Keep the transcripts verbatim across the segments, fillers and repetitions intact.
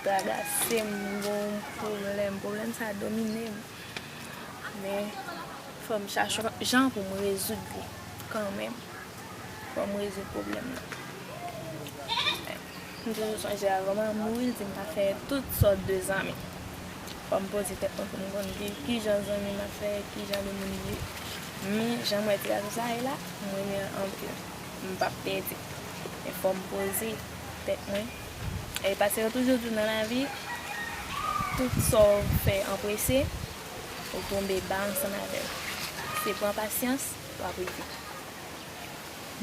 Tradase m, m gon pwoblèm. Pwoblèm sa domine m. Men, fò m chache yon jan pou m rezoud li kanmenm. Fò m rezoud pwoblèm nan. M toujou sonje avan m mouri, l di m ta fè tout sòt de zanmi. Fò m poze tèt mwen pou m konn ki, ki jan zanmi m ap fè, ki jan de moun m ye. Men, jan m wè ti gason sa ye la, m renmen l anpil. M p ap pèdi. Men fò m poze tèt mwen. E paske yo toujou di w nan lavi, tout sa w fè anprese, ou tonbe ba ansanm avè l. Se pran pasyans, w ap rive.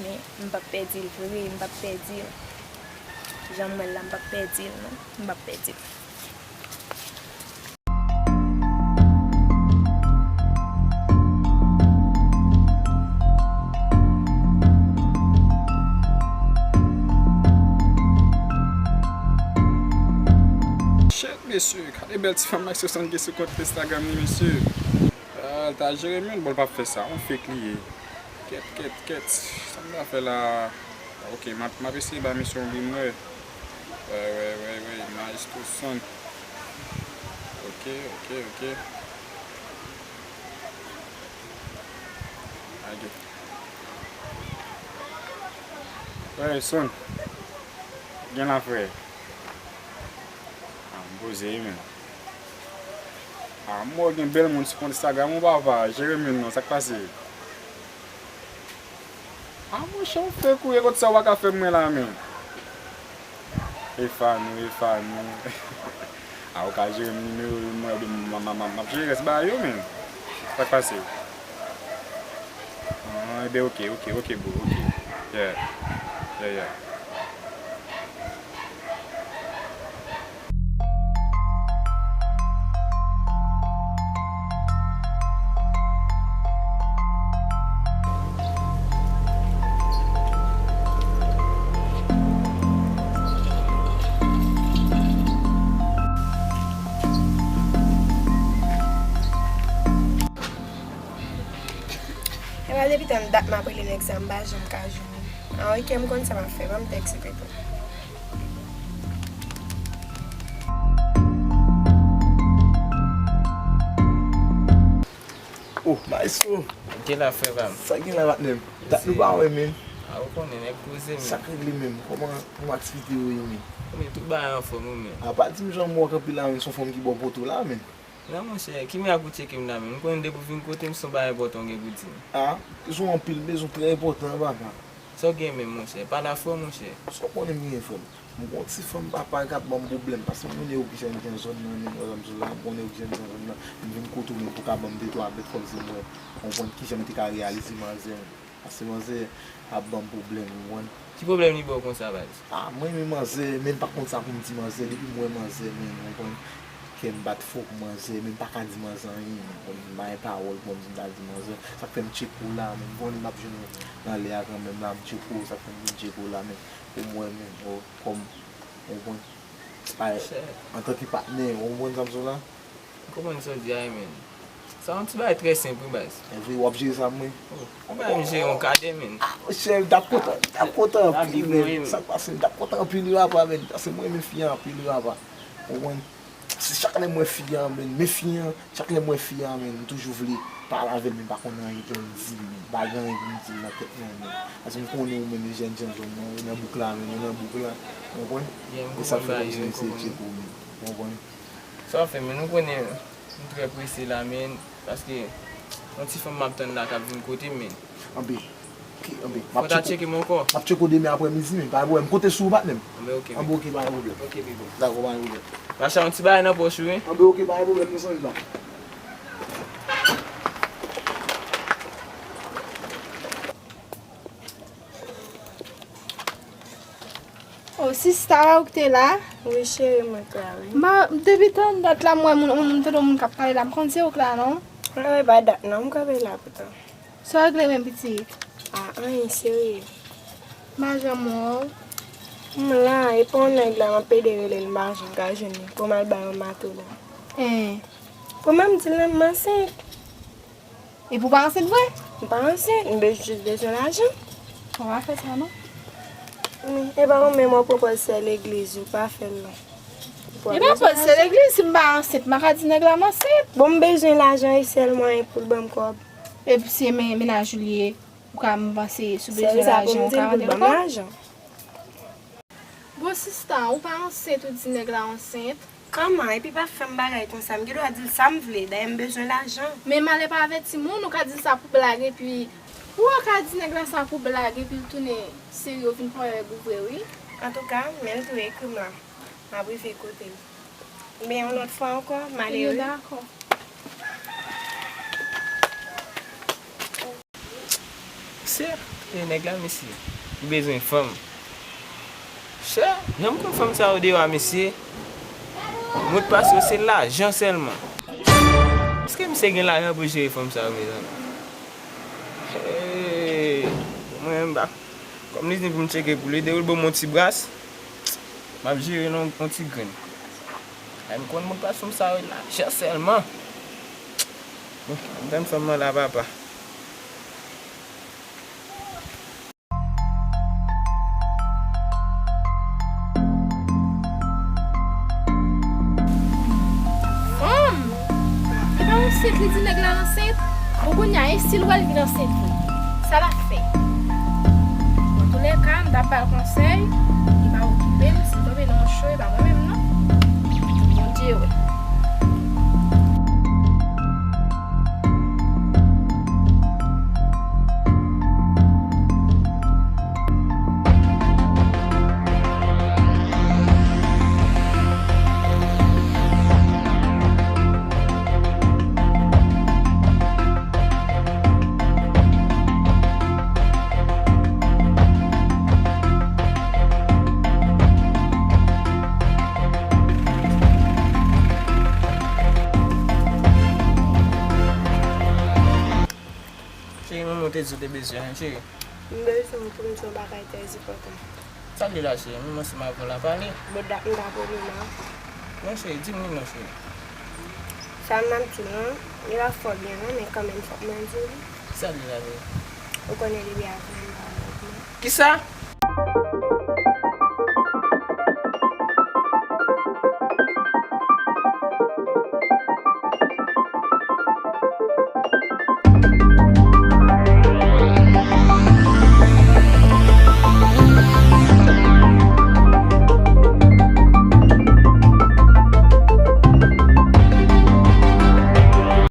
Men m p ap pèdi l vre, m p ap pèdi l. Jan m wè l la, m p ap pèdi l non, m p ap pèdi l. Shit, mesye, gade bèl ti fanm la ki sot sot gen sou kont Instagram li, mesye. Ah, l ta jere moun, bon, l p ap fè sa, on fake li ye. Kèt, kèt, kèt, sa m ta fè la? Ok, m ap, m ap eseye ba misye yon grenn mwen. Wè, wè, wè, wè, nice to son. Ok, ok, ok. Lage. Wè, son. Gen la, frè. Ah, m poze wi, men. Ah, mwen gen bèl moun sou kont Instagram ou papa, jere moun non, sa k pase? Ah, monchè, ou fake ou ye, kot sa ou pa ka fè mwen la, men? Efa nou, efa nou. Ah, ou ka jere m nimewo yo, mwen, m, m, m, m, m ap jere rès bagay yo, men. Sa k pase? Ah, ebe, ok, ok, ok, bro, ok. Yeah. Yeah, yeah. Epa depi tann dat m ap rele nèg sa, m pa janm ka jwenn li. Ann, ok, m konn sa m ap fè, ban m tèks li pito. Oh, maestro! Ou te la, frè pa m? Sa gen la, patnè m? Dat nou pa wè, men. A, ou konnen, nèg poze, men. Sa k regle, men? Kòman, kòman aktivite yo ye, men? Ou konnen tout bagay anfòm, wi, men. A, pa di m jan m wè w kanpe la, men, se yon fanm ki ba w poto la, men. Non, monchè, ki mirak ou tcheke m la, men? M konnen depi w vin kote m, se yon bagay enpòtan w gen pou di m. A, bezwen anpil, bezwen trè enpòtan, papa. Sa w gen menm, monchè? Pale afè w, monchè. Sa w konnen m genyen, frè m? M gon ti fanm, papa, k ap ban m pwoblèm, paske m konnen ou ki jènjan zòn nan, men, wè sa m di w la, m konnen ou ki jènjan zòn nan, m vin kote w, men, pou w ka ban m de twa bèt, kòmsi m wè, w konprann, kijan m te ka reyalize manzè, paske manzè ap ban m pwoblèm, w konprann. Ki pwoblèm li ba w konsa, baz? A, mwen renmen manzè, men m pa konn sa pou m di manzè, depi m wè manzè, men, w konprann, kè m bat fò pou manzè, men m pa ka di manzè anyen, men, w konprann, m pa gen pawòl pou m di m ta di manzè, sa k fè m tcheke w la, men, w konprann, m ap jwenn ou nan lè a kanmenm la, m tcheke w, sa k fè m vin tcheke w la, men, pou m wè, men, w, kòm, w konprann, antanke patnè, w konprann sa m di w la? M konprann sa w di a, men. Sa yon ti bagay trè senp, wi, baz. Evre, w ap jere sa pou mwen? Oh, ou menm jere yon kadè, men. A, monchè, m t ap kontan, m t ap kontan anpil, men. Sa k pase, m t ap kontan anpil, wi, papa, men. Paske mwen renmen fi a anpil, wi, papa. Ou konprann? Se chak lè m wè fi a, men, men fi a, chak lè m wè fi a, men, m toujou vle pale avè l, men m pa konn anyen pou m di l, men. M pa gen anyen pou m di l nan tèt mwen, men. Paske m konnen ou menm, e jènjan zòn nan, ou nan bouk la, men, ou nan bouk la. Ou konprann? E sa k fè kòmsi m eseye tcheke w, men. Ou konprann? Sa w fè, men, ou konnen m trè prese la, men, paske yon ti fanm m ap tann la k ap vin kote m, men. Anbe, ok, anbe. Fò w ta tcheke m ankò. M ap tcheke w demen aprèmidi, men, pa gen pwoblèm. M konte sou ou, patnè m. Anbe, ok, anbe, ok, pa gen pwoblèm. Ok, bebe. Dakò, pa gen pwoblèm. Mache yon ti bagay nan pòch ou, wi. Anbe, ok, pa gen pwoblèm, nou sonje la. Oh, sista, ou k te la? Wi, cheri, mwen k la, wi. Ma, depi tann dat la, m wè moun, moun, moun, tande moun k ap pale la. M konn se ou k la, non? Wi, wi, pa dat, non, m kanpe la poutan. Sa w regle menm, pitit? A, anyen, serye. M pa janm wè w. M la, e pa yon nèg la, m ap pede rele l, m pa janm ka jwenn li. Pou m al bay yon mato la. En. Ou menm di l la, m ansent. Epi w pa ansent vre? M pa ansent, m be-, jis bezwen lajan. Ou pa fè sa non. Men, e pa ou menm w ap pran pòz sè legliz, ou pa fè l non. Li pa pòz, se legliz, si m pa ansent, m pa ka di nèg la m ansent. Bon, m bezwen lajan e sèl mwayen pou l ban m kòb. Epi se men, mennaj ou li ye, ou ka, m panse, si w bezwen lajan, ou ka mande l kòb. Bon, sista, ou pa ansent, ou di nèg la w ansent. Kòman? Epi pa fè m bagay konsa. M gen dwa di l sa m vle. Dayè, m bezwen lajan. Men malè pa avèti moun, ou ka di l sa pou blag, epi ou ka di nèg la sa pou blag, epi l tounen serye, ou vin pran règ ou vre, wi. Antouka, men l tou ekri m la. M ap rive kote l. Oubyen yon lòt fwa ankò, malere. Ebyen, dakò. Mesye, e nèg la, mesye, li bezwen fanm. Chè, jan m konn fanm sa yo deyò a, mesye, modpas yo se lajan sèlman. Èske misye gen lajan pou jere fanm sa yo, mezanmi? Hey, mwen menm, m pa, kòm li di pou m tcheke pou li, depi l ban m yon ti bras, m ap jere l yon, yon ti grenn. Ay, m konn modpas fanm sa yo, lajan sèlman. M tann fanm nan la, papa. Fanm! Li pa ansent, li di nèg la ansent. Bon, kounye a, e si l wè l vin ansent vre? Sa l ap fè? Antoulèka, m t ap ba l konsèy, li pa okipe m, si l tonbe nan yon cho, e pa mwen menm non. Bondye wè. Cheri, manman w te di w te bezwen mwen, cheri. M bezwen w pou m di yon bagay trè enpòtan. Sa l ye la, cheri? Menm ansanm avè w la, pale. Bon, dat m ta pwoblèm la. Non, cheri, di m li non, cheri. Sa m ap di w lan, li pa fò byen non, men kanmenm fòk mwen di w li. Sa l ye la, cheri? Ou konnen depi avan m pa wè w non. Kisa?